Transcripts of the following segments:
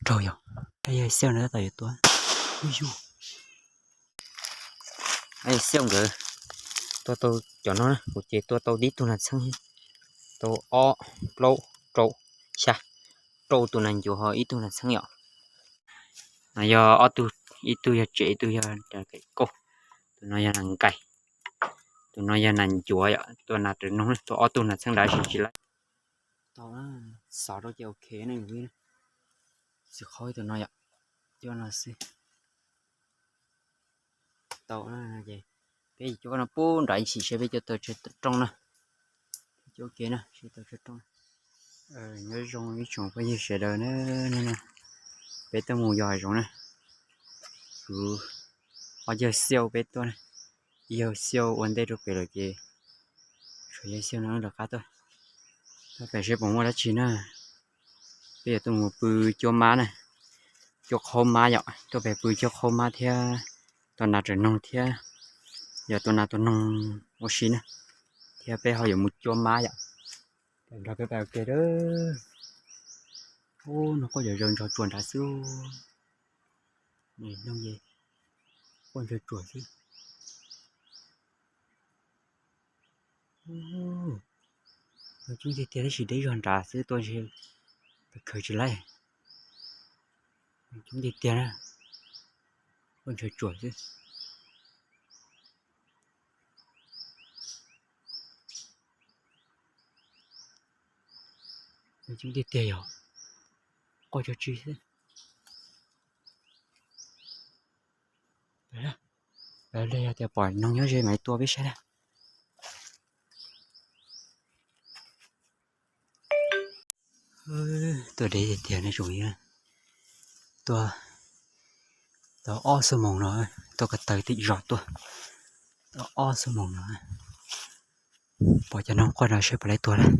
raug yog, yog Xiauj no tab tom yuav tua. Ub yug, Xiauj nkawd tua tau cov no, kuv ces tua tau tib tug nas txheeb, tau ob, plaub, rau, xya, rau tus nas ncuav ho ib tug nas txheeb yom. No yog ob tug, ib tug yog tsev, ib tug yog kem kauj, tus no yog nas nkais, tus no yog nas ncuav yom. Tua nas raws noog, tua ob tug nas txheeb nrad tsis tsis laib. Tau, xov rau ces ok ne. Txiv qhov tus no yom, cov no xwb. Tau, ces peb cov no pub nrad ib sim seb peb cov tau tsawg rooj na. Cov ke na, seb tau tsawg rooj. Nyob zoo ib tsoom phooj ywg sawv daws na, peb tuaj mus yos hav zoov na. Kuv ob yawg Xiauj peb tuaj na, yawg Xiauj ua ntej rau pem lawm ces tshuav yawg Xiauj no rov qab tuaj. Tuaj pem seb puas muaj dab tsi na. Peb yuav tuaj mus pw cuab mab na, cuab qhaub mab yom, tuaj pem pw cuab qhaub mab thiab tua nas raws noog thiab, yog tua nas tua noog ua si na, thiab peb ho yuav mus cuab mab yom. Nrog peb pais ua ke. Ub, no quaj zom zaws nrog tsuas nrad xwb. Noog, quaj nrog tsuas xwb. Coob tiag tiag tab sis deb zog nrad xwb, tua ntshe khaws tsis laib. Coob tiag tiag na, quaj ntshaw tsuas xwb. Coob tiag tiag yog quaj tso tsw xwb. Yog tias pom noog nyob ze mas tua peb saib na. Tua deb tiag tiag no tsoom, tua tau ob xuab moos no, tua ko taw tim zos tuaj tau ob xuab moos no. Pom cov noog quaj no seb puas laib tua lawm.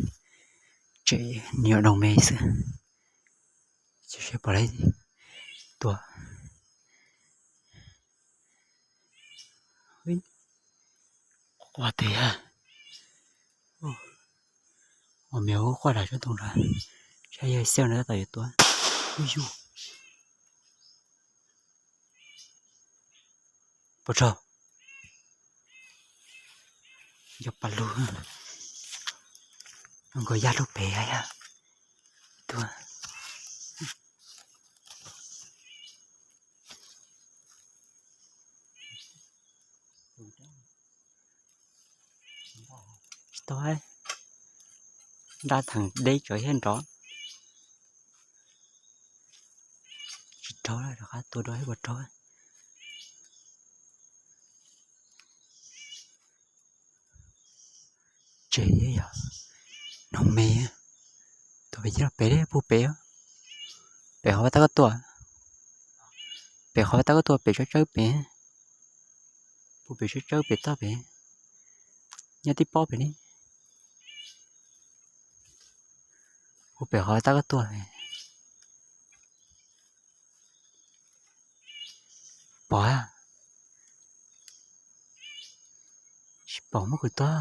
Tsev nyuam doog me xwb, seb puas laib tua. Quaj tiag. Ua me ua quaj nram tsob ntoo nrad, saib yawg Xiauj no tab tom yuav tua. Ub yug, puas raug? Yog pas lug, nkaus yaj lub pem yog. Tsis tau, nrab theem deb tsawv thiab nrov. Tsis raug, rov qab tua dua thiab puas raug. Tsev yog noog me, tua pem, cia pem, pug pem, pem qhov tab koj tuaj, pem qhov tab koj tuaj pem tsawb tsawb pem, pug pem tsawb tsawb pem toj pem, nyob tib pob pem li, pug pem qhov tab koj tuaj. Pom, tsis pom muab kuv tua,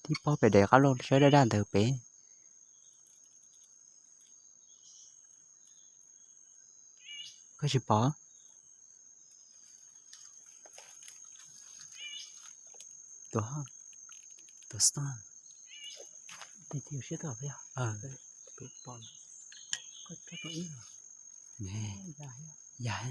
tib pob pem daim qab lauj saib daj daj ntawd pem. Koj tsis pom? Tua, tua xwb. Yog,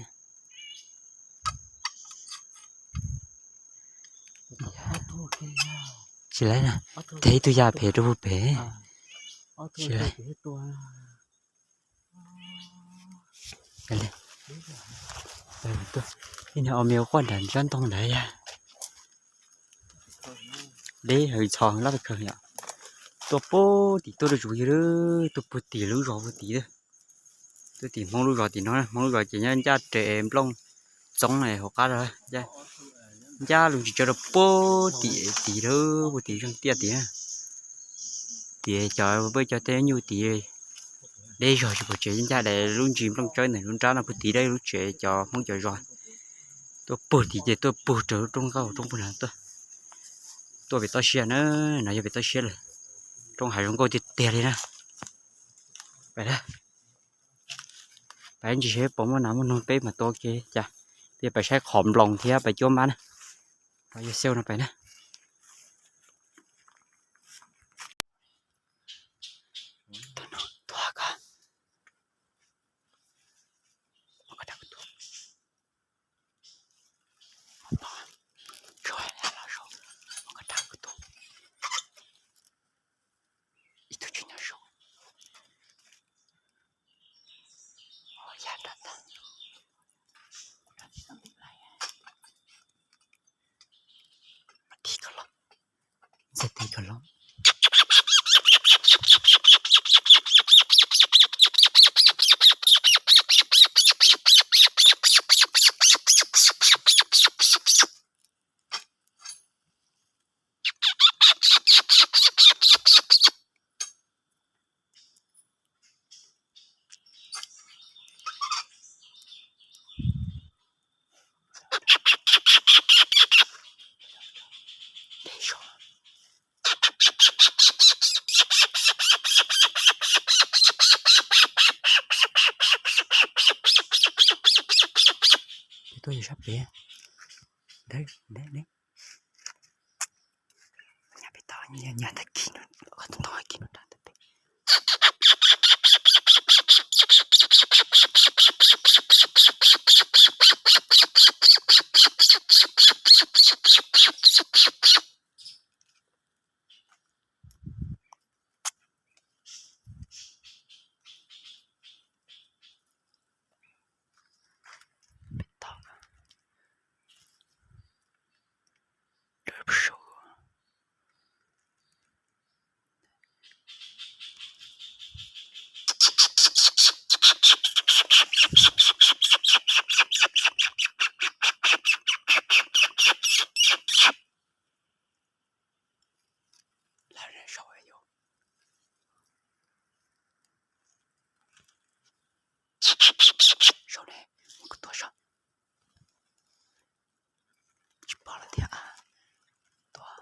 tsis laib na, tes ib tug ya pem rau pem. Tsis laib. Ib niag o me quaj nram tsob ntoo ntawd yog. Deb hawv txhos lab kawg yom. Tuaj puag tim tuaj rau tsuas yog, tuaj puag tim lub zos puag tim, tuaj tim Hmoob lub zos tim no, Hmoob lub zos ces nyob ncaj rau nplooj txoob hauv qab, ncaj lub ntsis tso rau puag tim tid lawm, puag tim zeeg tiaj tid. Tim cov peb cov tej nyuj tid, deb zog tsis pom tsev, ncaj daim lub ntsis nplooj tsawb ntawm lub nrab no puag tid lub tsev cov Hmoob cov zos. Tuaj puag tid ces tuaj puag rau lub roob nkauj roob puag no tuaj. Tuaj pem toj siab na, no yog pem toj siab lawm. Roob hav zoov nkauj tiag tiag li na. Pais na. Pais ntsis seb puas muaj nas muaj noog peb mam tua ua ke cas. Ces pais saib qhov nploos thiab pais cuab mab na. Yawg Xiauj no pais na. Tuaj yog sab pem. Nyas pem tod, nyas tag kis no, tod tag kis no rau pem. Sau ne, kuv tuaj sau. Tsis pom lawm thiab. Tuaj.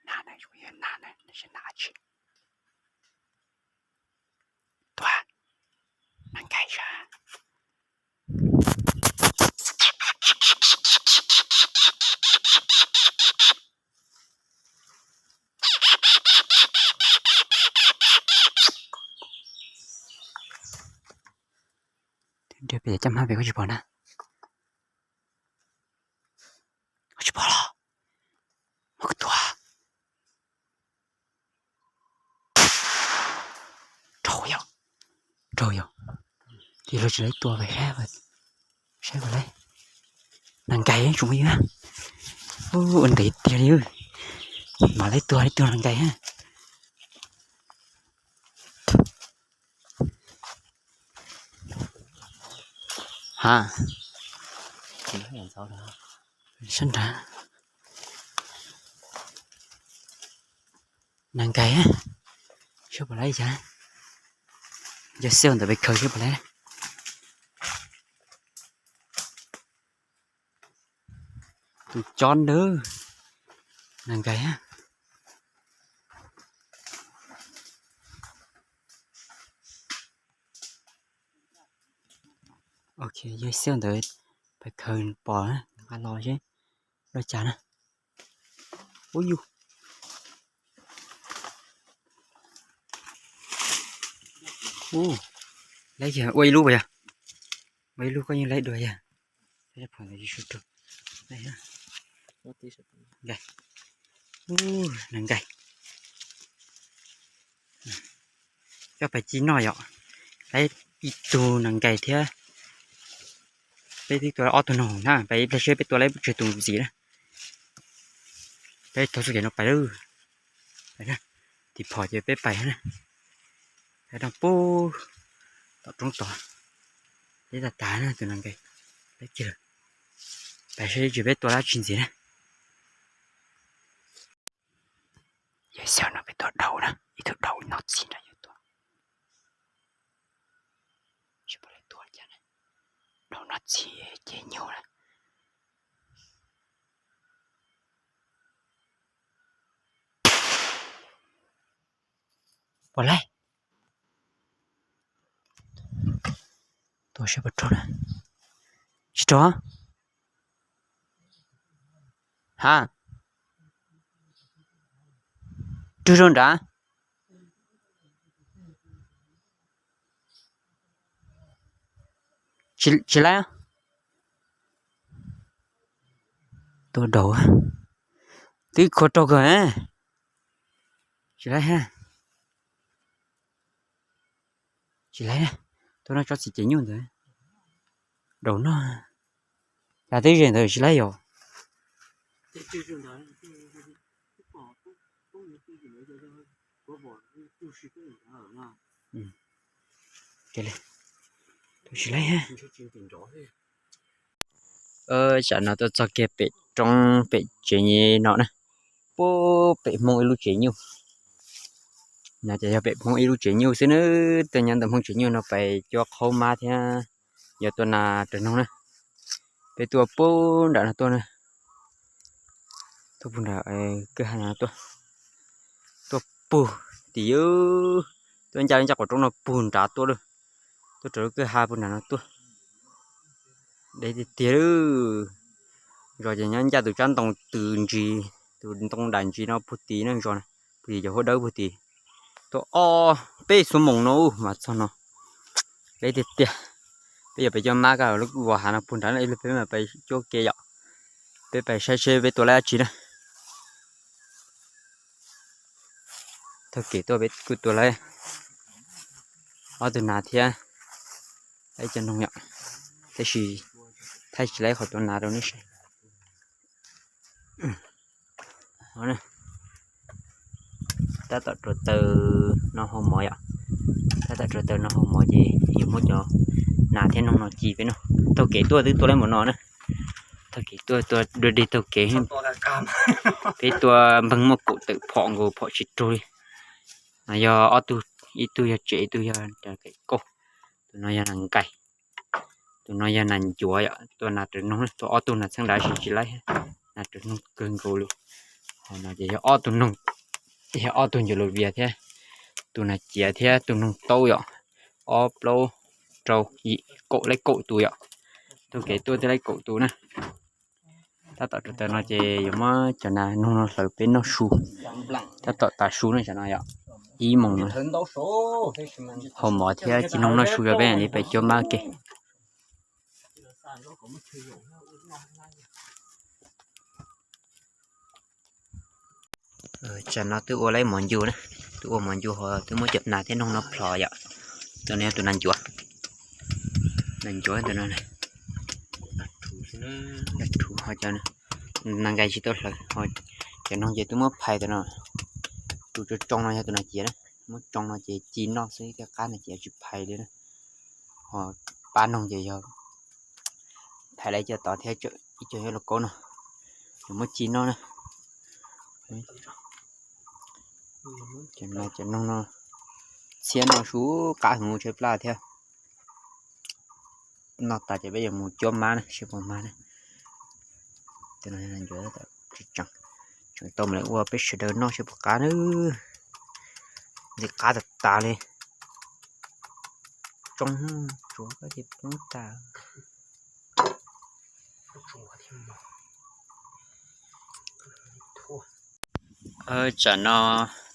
Nas na, yog nas na, nas tsis nas tsis. Tuaj, nas nkais sav. Nrhiav pem caj hmab pem koj tsis pom na. Koj tsis pom los? Mas kuv tua. Raug yom, raug yom. Ces lawv tsis laib tua, saib, saib puas laib. Nas nkais tsoom phooj ywg, ua ntev tiag li. Mas laib tua, laib tua nas nkais. Ha, sab nrad. Nas nkais, saib puas laib cas. Yawg Xiauj ntawm pem khaws saib puas laib. Tus cob ntawd, nas nkais. Ok, yawg Xiauj ntawd pais khaws pom na, nqa los seb loj cas na. Ub yug. Ub, laib ua ib lub puas yog? Ua ib lub koj yeej laib dua yog? Nkais. Ub, nas nkais. Coj pais ci noj yom. Laib ib tug nas nkais thiab. Peb twb tua ob tug noog na, peb ib pliag seb peb tua laib tsawg tus ntxiv na. Peb taug txoj kev no pais lawm. Tim phom ces peb pais na. Peb pub tom roob tod. Peb tas tas na tus nas nkais. Peb kiag lawm. Pais seb tsis peb tua dab tsi ntxiv na. Ces xyov no peb tuaj dhau na, ib tug dhau noj txiv nrog yawg tuaj. Seb puas laib tuaj cas na, dhau noj txiv ces nyuj na. Puas laib? Tuaj saib puas raug na. Tsis raug. Ha, rwg rau nrad. Tsis laib. Tuaj daus, twb khuav raug kawg. Tsis laib. Tsis laib, tuaj noj tsob txiv ces nyuj ntawd. Daus noj. Cas twb ze ntawd tsis laib yom. Tsis laib. Tsam no tuaj txog kiag pem roob pem tsev no na, puag pem Hmoob ib lub tsev nyuj. No ces yog pem Hmoob ib lub tsev nyuj xwb na. Tuaj nyob ntawm Hmoob tsev nyuj no pais cuab qhaub mab thiab yog tua nas raws noog na. Peb tuaj puag nram no tuaj na, tuaj puag nram kwj ha no tuaj, tuaj puag tim, tuaj ncaj ncaj qaum roob no puag nrad tuaj lawm, tuaj raws lub kwj ha puag nram no tuaj. Deb tiag tiag lawm. Zos ces nyob ncaj tus tsab ntoo tws ntsis, tus ntoo dam ntsis no puag tid na, zos puag tid cov huab dawb puag tid. Tuaj ob peb xuab moos no mas txog no. Deb tiag tiag. Peb yuav pais cuab mab kaj lub vos hav no puag nrad, ib pliag peb mam pais cuab ke yom. Peb pais saib seb peb tua laib dab tsi na. Taug kev tuaj peb kuj tua laib ob tug nas thiab ib co noog yom, tab sis thaij tsis laib qhov tua nas rau nej saib. Tab tom rau taws no hau mov yom, tab tom rau taws no hau mov ces yuav muab cov nas thiab noog no ci peb noj. Taug kev tuaj twb tua laib npaum no na, taug kev tuaj tua dua dig taug kev. Peb tua npeeg muaj kaum tawm phom nkaus phom tsis raug li. No yog ob tug, ib tug yog tsev ib tug yog kauj. Tus no yog nas nkais, tus no yog nas ncuav yom, tua nas raws noog, tua ob tug nas txheeb nrad tsis tsis laib, nas raws noog kawg nkaus li. Ho no ces yog ob tug noog, yog ob tug ncuav lus vias thiab tus nas ciav thiab tus noog taub yom, ob plaub rau yim kaum, laib kaum tus yom. Taug kev tuaj twb laib kaum tus na. Tab tom rau taws no ces yuav muab cov nas noog no hlawv peb noj su. Tab tom tas su no, tam no yog ib moos no. Hau mov thiab ci noog noj su, yog peb li pem cuab mab ke. Tam no twb ua laib mov ncu na, twb ua mov ncu ho twb muab cov nas thiab noog no plhov yom. Tus no yog tus nas ncuav, nas ncuav tus no, nas ncuav ho cov nas nkais tsis tau hlawv. Cov noog ces twb muab phais tam no, tus tsoo tsoo no yog tus nas ciav na, muab tsoo no ces ci noj xwb, tej qab no ces tsis phais li na. Ho pab noog ces yog phais lawv cov tod thiab, ib co yuav luag kaub no, yuav muab ci noj na. Cov noog no txhiab noj su, qab heev, tshaib plab thiab. Noj tas ces peb yuav mus cuab mab na, seb puas mag na. Tseem tau mus ua peb sawv daws noj seb puas qab na. Ntxim qab tas tas li. Tsoo, tsuav koj ces poob tas. Tsam no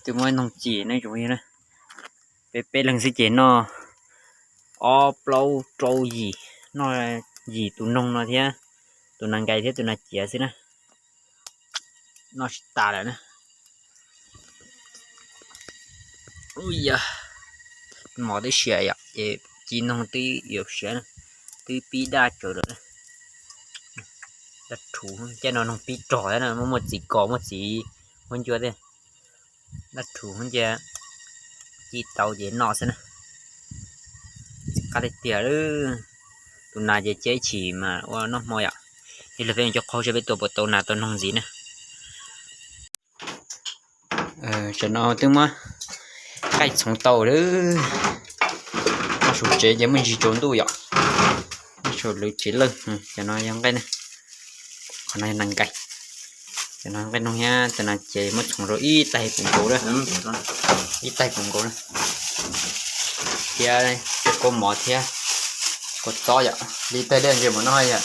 twb muab noog ci ne, zoo li na, peb peb leeg xwb ces noj ob plaub rau yim, noj yim tus noog no thiab tus nas nkais thiab tus nas ciav xwb na. Noj tsis tas lawm na. Ua yog mov twb siav yom, ces ci noog twb yuav siav na, twb pib daj tsawv lawm. Daj rhuv, caij no noog pib rog thiab na, muaj muaj txiv kos muaj txiv huab ncua thiab. Daj rhuv cia, ci tau ces noj xwb na. Qab tiag tiag. Tus nas ces cia ib chim mas ua noj hmo yom. Ib pliag peb mus cuab qhaub seb peb tua puas tau nas tau noog ntxiv na. Tam no twb muab nqaij txhoov tau lawm. Noj su tsev ces muaj ntsis tsaus ntuj yom. Noj su lawv tsev lawj. Cov no yog nqaij, qhov no yog nas nkais. Cov no nqaij noog thiab, cov no ces muab txhoov rau ib taig puv nkaus na. Ib taig puv nkaus na. Thiab kua mov thiab kua txob yom, li tej dej ntse mus no yom.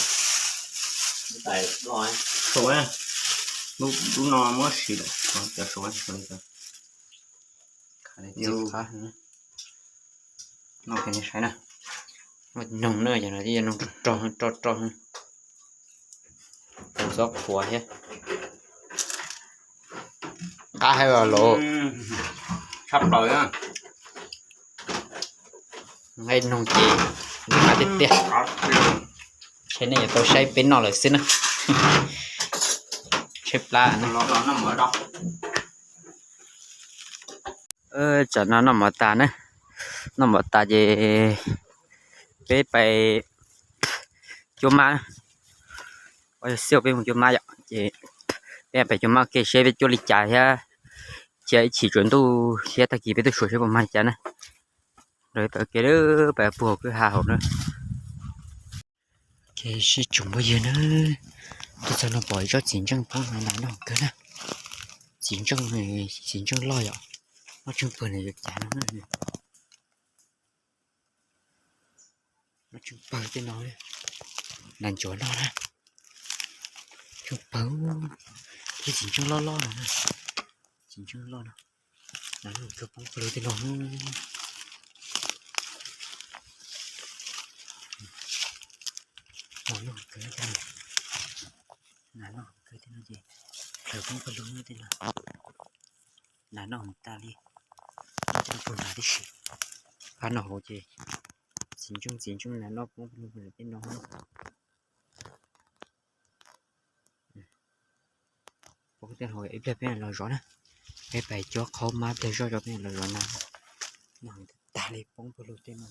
Lub no muab sim lawm, cov saud. Noj, noog na, cov no yog noog rog rog, rog rog. Txob qhuav thiab. Qab hais los lov. Tshaj plaws. Nqaij noog ces qab tiag tiag. Saib nej yuav tau saib peb noj lawm xwb na. Saib plab na. Tsam no noj mov tas na, noj mov tas ces peb pais cuab mab. Yog xij peb mus cuab mab yom, ces peb pais cuab mab ua ke seb peb cuab li cas thiab, cia ib chim tsaus ntuj thiab tag kis peb tuaj xyuas seb puas mag li cas na. Los pais ua ke, pais puag hauv kwj ha hauv na. Ces sib tsoom phooj ywg na, tuaj txog no pom ib tsob txiv ntseej poob no, nas noj kawg na. Txiv ntseej, txiv ntseej loj yom, noj tsheej pawg no yuav cas no. Noj tsheej pawg tej no, nas ncuav noj na. Tsheej pawg, tej txiv ntseej loj loj no, txiv ntseej loj no. Nas noj kawg poob pawg lug tej no. Nas noj kawg tej no, nas noj kawg tej no ces dlaws poob pawg lug tej no. Nas noj tas li, noj tej no pawg nrad tib si. Qab no hauv ces txiv ntseej, txiv ntseej nas noj poob pawg lug tej no. Poob tej no ib pliag peb los zov na. Peb pais cuab qhaub mab pliag zoj tso peb los zov nas. Nas tag li poob pawg lug tej no.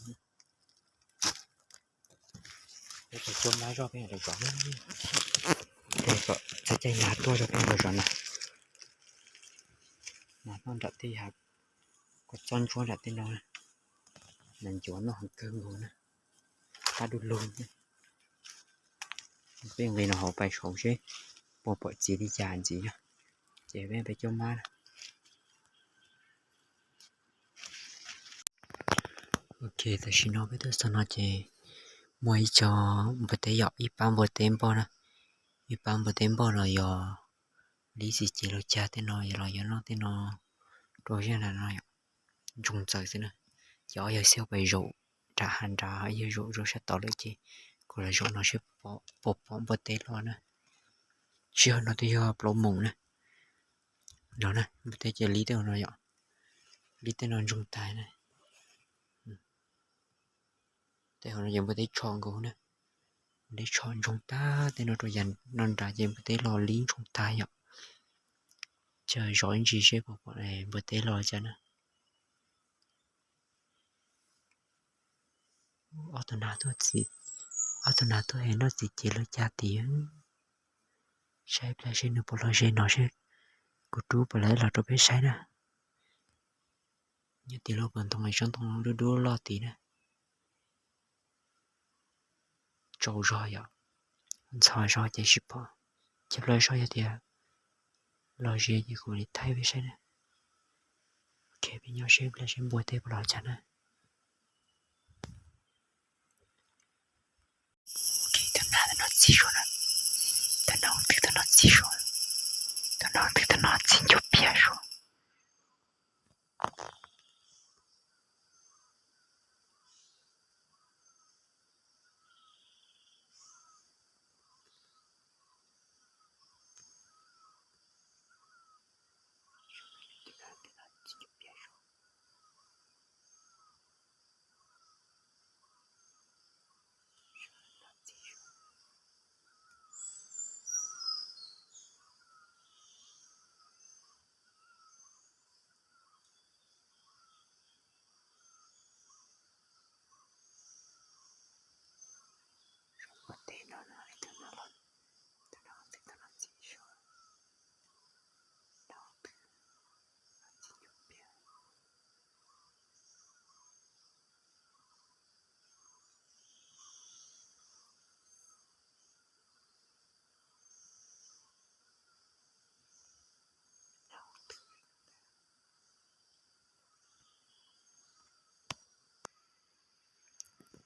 Peb pais cuab mab zoj peb los zov. Peb kom txog caij nas tuaj zoj peb los zov nas. Nas noj nram tej hav, kua txob ntsuab nram tej no. Nas ncuav noj heev kawg nkaus na. Qab du lug. Peb nqis no hauv pais saud seb puas pom txiv li cas ntxiv na. Ces peb pais cuab mab na. Ok, tam sim no peb tuaj txog no ces muaj ib co npua teb yom, ib pab npua teb npoj na. Ib pab npua teb npoj los yog li txiv cev los cag tej no los yog noj tej no rau zaj na no yom. Ntsoog txawv xwb na. Ces ob yawg xib pais zaum nram hav nrad, yawg zaum zaum sab tod lawm ces kuv los zaum no seb puas pom npua teb los na. Tsis yog no twb yog plaub moos na. No na, npua teb ces li tej no yom. Li tej no ntsoog tag na. Tej hauv no ces npua teb tsho nkaus na. Npua teb tsho ntsoog tag tej no rau yam no nrad ces npua teb los li ntsoog tag yom. Ces zov ib ntsis seb puas pom npua teb los cas na. Ob tug nas tuaj txiv, ob tug nas tuaj es noj txiv cev los cag tid. Saib pliag seb nws puas los ze no seb kuv rub puas los los rau peb saib na. Nyob tim lub pas ntoo es tsob ntoo dub dub loj tid na. Tsaus zog yom, ntxhov zog ces tsis pom. Cov plaub zog yog tias los ze ces kuv li thaij peb saib na. Ok, peb nyob seb pliag seb npua teb puas los cas na. Tus nas no txi suav na. Tus no twg, tus no txi suav. Tus no twg, tus no txi ncuv pias suav.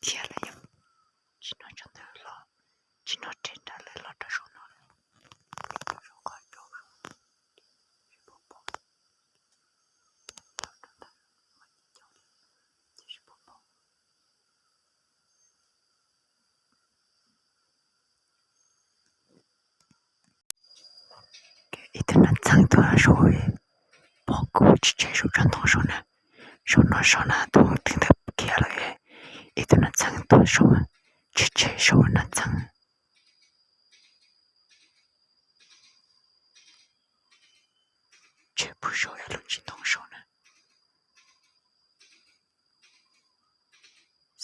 khiav lawm yom. Tsis hnov tsov ntawd los, tsis hnov rhe nrad lawm, los rau saum no lawm. Rau saum qhov rau saum, tsis pom pom. Rau rau ntawd, mas tsis caum li, ces tsis pom pom. Ib tug nas txheeb tuaj saum, pom kuv tsis tseg saum tsob ntoo saum na, saum no saum na tus twg ntawd khiav lawm. Ib tug nas txheeb tuaj saum, tsis tseg saum nas txheeb. Tseg puag saum lub tsis ntoo saum na.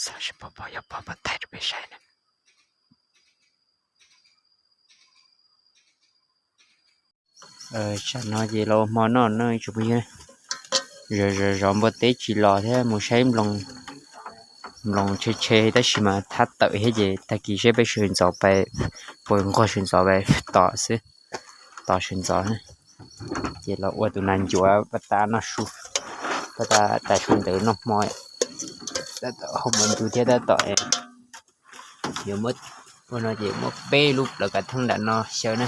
Xav seb pom pom, yog pom pab thaij rau peb saib na. Tsam no ces los ua hmo noj no tsoom phooj ywg. Zov zov npua teb tsis los thiab mus saib nploos, nploos tshe tshe tab sis mas thab tawm thiab ces tag kis seb peb sawv ntxov pais, puas nquag sawv ntxov pais tos xwb, tos sawv ntxov. Ces los ua tus nas ncuav pab tab noj su, pab tab tas su ntawd noj hmo. Tab tom hau mov ntxuav thiab tab tom yuav muab, ua no ces muab peb lub plawv kav theej nram no xyaw na,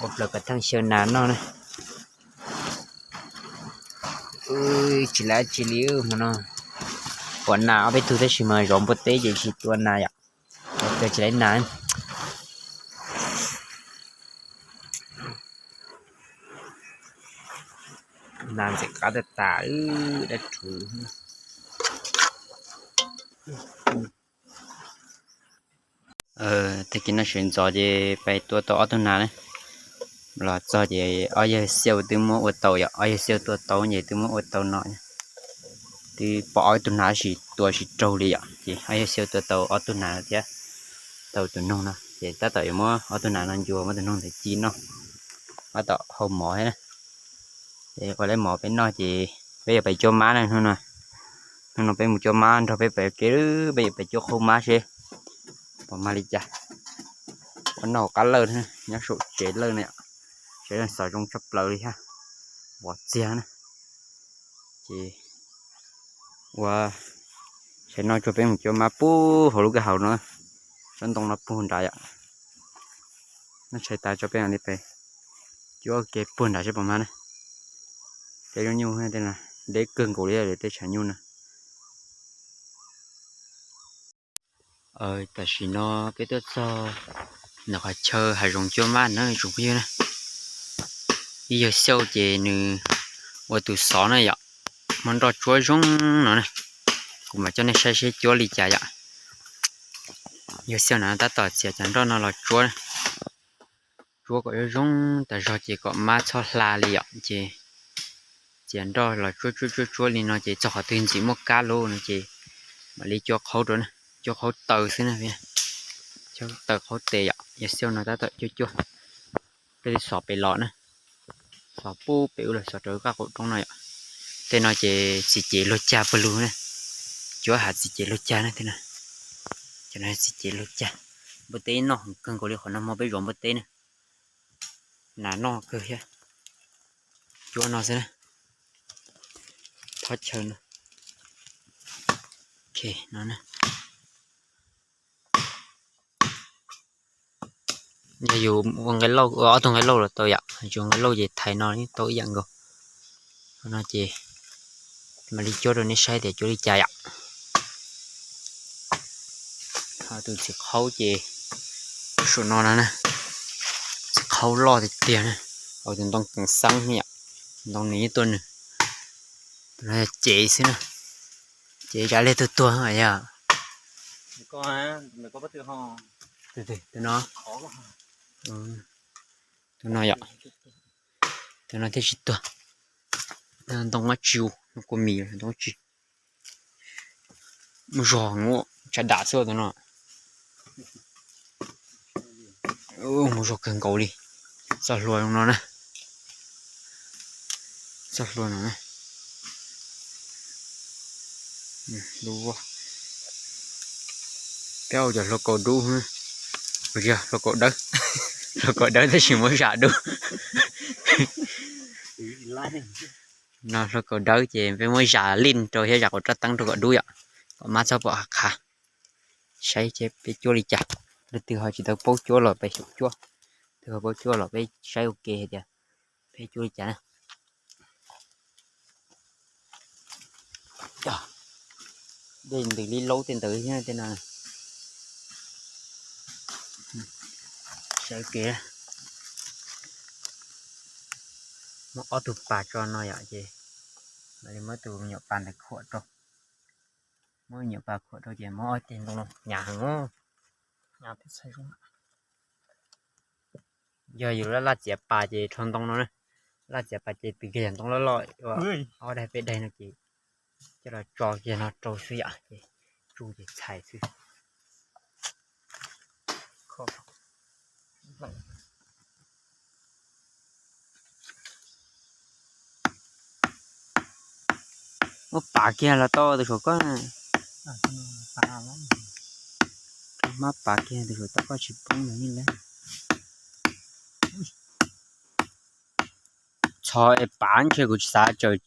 ua plawv kav theej xyaw nas noj na. Tsis lav tsis li hmo no, pom nas ob peb tug tab sis mas zov npua teb ces tsis tua nas yom, tsis lav nas. Nas ntxim qab tag tas, dab rhuv. Tag kis no sawv ntxov ces pais tua tau ob tug nas na. Los txog ces ob yawg xiauj twb muab ua tau yom, ob yawg xiauj tua tau ces twb muab ua tau no. Twb pom ob tug nas tab sis tua tsis raug li yom, ces ob yawg xiauj tua tau ob tug nas thiab, tau tus noog no ces tab tom yuav muab ob tug nas no ncua muab tus noog ntawd ci noj, tab tom hau mov thiab na. Ces ua lawm mov peb noj ces peb yuav pais cuab mab na hnub no. Hnub no peb mus cuab mab nrog peb pem kev, peb yuav pais cuab qhaub mab seb puas mag li cas. Qhaub no hauv qab lawj, nyob saum tsev lawj na, tsev lawj xov zoo tshaj plaws li thiab, vov txiag na. Ces ua, tshais no tso peb mus cuab mab puag hauv lub kwj haus no, tsob ntoo no puag nrad yom. Noj tshais tas tso peb mam li pem cuab ke puag nrad seb puas mag na. Tej lub nyuj tej no deb kawg nkaus li tej tshav nyuj no. Tam sim no peb tuaj txog ntawm qhov chaw hav zoov cuab mab na tsoom phooj ywg na. Ib yawg Xauj ces nws ua tus xov na yom, muab nroj tsuab zoo no na. Kuv mam coj nej saib seb cuab li cas yom. Yawg Xauj na tab tom txiav cov nroj no los tsuab, tsuab kom zoo zoo tas zog ces kom mab txhob hla li yom. Ces txiav nroj los tsuab tsuab tsuab tsuab li no ces txog qhov twg ntxim muaj kab lawm no ces mam li cuab qhaub rau na, cuab qhaub taw xwb na, cuab taw qhaub tes yom. Yawg Xauj no tab tom cuab cuab. Peb li xov pem los na, xov pub pem ub los xov rau qab qaum roob no yom. Tej no ces txiv cev luag cag pawg lug na, cuab hav txiv cev luag cag na tej no. Cov no txiv cev luag cag. Npua teb noj kawg nkaus li, qhov no hmo peb zov npua teb na, nas noj kawg thiab. Cuab no xwb na, thob chaw no. Ok no na. Yog yus ua nqaij lauj, ua ob tug nqaij lauj los tau yom, yus ua nqaij lauj ces thaiv no tau ib yam nkaus. No ces mam li cuab rau nej saib tias cuab li cas yom. Ho tus txiv qhaub ces saum no no na, txiv qhaub loj tiag tiag na, tus ntoo keev xeeb yom, ntoo nws yeej tuaj nws. Tus no yog cev xwb na, cev zam li tus tuag yog. Tus no, tus no yom, tus no thiaj tsis tuag. Ntoo dab tsi, ntoo kua mis ntoo dab tsi. Mus zog, tshav dam xwb tus no. Mus zog kawg nkaus li. Txoj hlua no na, txoj hlua no na. Peb ua cov hlua kaus dub, yog hlua kaus dawb, hlua kaus dawb tab sis muab zam dub. No hlua kaus dawb ces peb muab zam lij rau thiab zam kaum rab teeb rau kom dub yom. Pom mab txhob pom hav qhav. Saib seb peb cuab li cas. Leej twg ho tsis tau paub cuab los peb xyaum cuab, twg ho paub cuab los peb saib ua ke hais tias peb cuab li cas na. Dej ntws li laub tej ntawd thiab tej no. Saib ua ke. Muab ob tug pas tso no yom, ces mam li muab tus me nyuam pas ntawd khuam rau. Muab me nyuam pas khuam rau ces muab ob teg ntoo no hnyav heev. Yog yus laj txiav pas ces rho ntoo no na, laj txiav pas ces tws kiag yam ntoo loj loj ua ob daig peb daig no ces coj los tso kiag no rau xwb yom, ces tsuj ces txhais xwb. Muab pav kiag los tau tus saum koj. Mab pav kiag tus saum tau koj tsis poob nws li. Txhov es pav ntshe kuv tsis xav tsaws,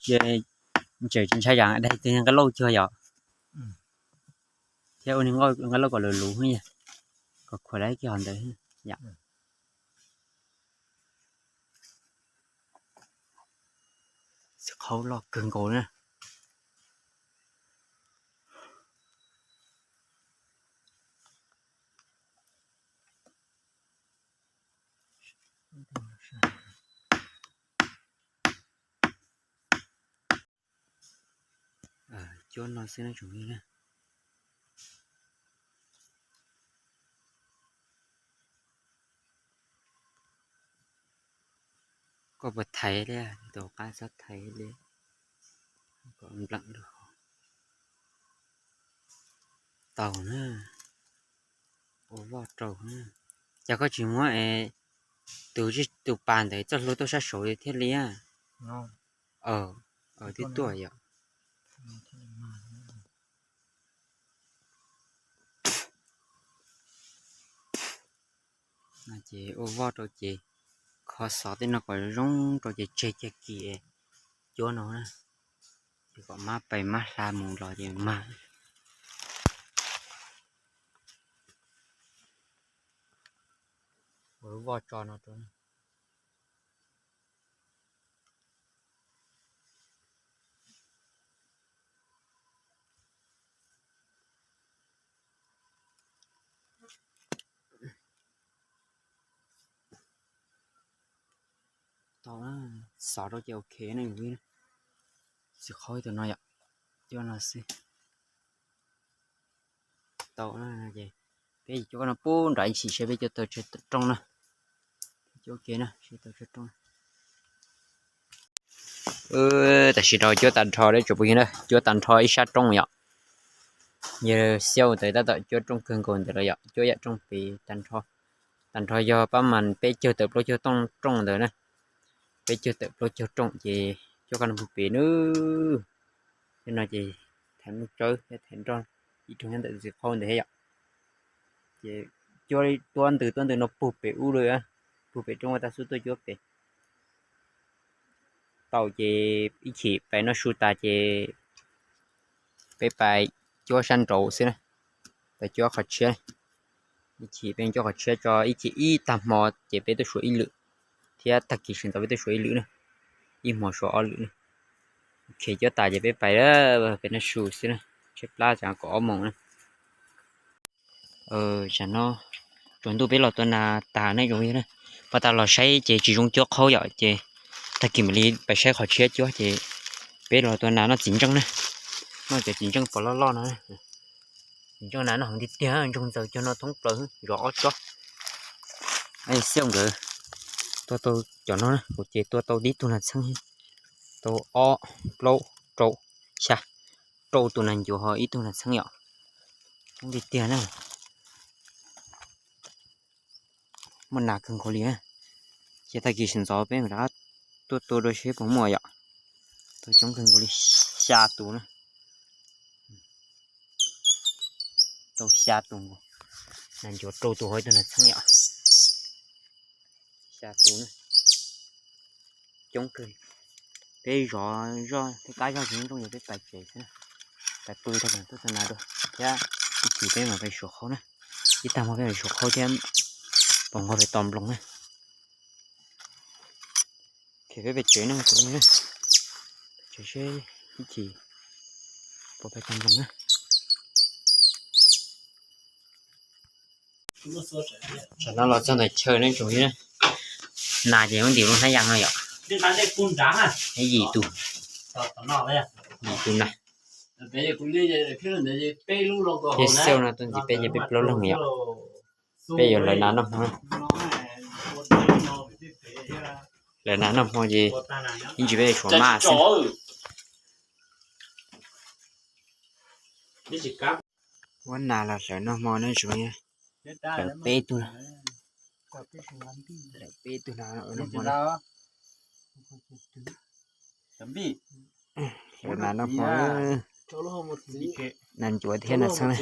tsis ntshai yam daig twg nqe lauj cuag yom. Thiab ua niag nqe lauj kom luv luv, kom khuam lawm kiag hov ntawd. Txiv qhaub loj kawg nkaus na. Cuab no xwb na tsoom phooj ywg na. Koj puas thaiv li? Tus qab txhob thaiv li, kom npleem rau hauv. Tau na, ua voj rau na. Cas koj tsis muab tus, tus pas ntawd txoj hlua tuaj sab saud thiaj li? Twb tuaj yom. Ces ua voj rau ces kho xov tej no kom zoo rau ces tseg cag kis cuab no na. Ces kom mab pais mab hla mus los ces mag. Ua lub voj tso no rau. Tau, xov rau ces ok na. Txiv qhaub tus no yom, cuab no xwb. Tau, ces peb cuab no pub nram ib chim seb peb cuab tau tsawg rooj na. Cuab ke na, seb tau tsawg rooj. Tam sim no cuab tag nrho lawm tsoom phooj ywg na, cuab tag nrho ib sab rooj yom. Yawg Xiauj ntawd tab tom cuab rooj kawg nkaus ntawd los yom, cuab yam rooj pem tag nrho. Tag nrho yog pab mas peb caug tawm plaub caug rooj ntawd na. Peb caug tawm plaub caug rooj ces cuab koj no mus pem nawb. Tej no ces thaiv muj tsawb thiab thaiv nroj ib rooj nyob ntawm ntxwv qhaub ntawd thiab yom. Ces cuab tuab ntws tuab ntws no puag pem ub lawm, puag pem rooj ua tag xub tuaj cuab pem. Tau ces ib chim pais noj su tas ces peb pais cuab sab nraud xwb na, pais cuab qhov tshiab. Ib chim peb cuab qhov tshiab tso, ib chim ib tag hmo ces peb tuaj suav ib lwm, thiab tag kis sawv ntxov peb tuaj suav ib lwm na, ib hmo suav ob lwm na. Ok, cuab tas ces peb pais, peb noj su xwb na, tshaib plab tsam kaum ob moos na. Tam no tsaus ntuj peb los tua nas tas ne tsoom phooj ywg na, pab tas los saib ces tsis zoo cuab qhaub yom, ces tag kis mam li pais saib qhov tshiab cuab ces peb los tua nas noj txiv ntseej na, noj cov txiv ntseej pom loj loj no. Txiv ntseej nas noj heev tiag tiag, ntsoog ntxaws cog no thoob plaws zov ob tsob. Xiauj nkawd tua tau cov no na, kuv ces tua tau tib tug nas txheeb, tau ob, plaub, rau, xya, rau tus nas ncuav ho ib tug nas txheeb yom. Coob tiag tiag na. Muaj nas kawg nkaus li na. Ces tag kis sawv ntxov peb mam rov qab tuaj tua dua seb puas muaj yom. Tau coob kawg nkaus li, xya tus na. Tau xya tus nkaus. Nas ncuav rau tus ho ib tug nas txheeb yom. Xya tus na. Coob kawg. Peb zov zoj, peb kab zog tsis nrooj ces peb pais tsev xwb na. Pw tau tuaj txog na dua thiab, ib chim peb mam pem suav qhaub na. Ib tag hmo peb mam suav qhaub thiab, pom nqos pem tos nploos na. Khiav peb pem tsev na, tsev seb ib chim pom pem tos nploos na. Tam no los txog ntawm chaw na tsoom, nas ces muab ntim lub hnab yas no yom. Yim tus, yim tus na. Thiab xauj no tuaj ntxiv peb ces peb plaub leeg yom. Peb yuav hlawv nas noj hmo. Hlawv nas noj hmo ces ib ntsis peb tshuav maj xwb. Muab nas los hlawv noj hmo na tsoom, hlawv peb tug, hlawv peb tug nas noj hmo. Hlawv nas noj hmo, nas ncuav thiab nas txheeb na.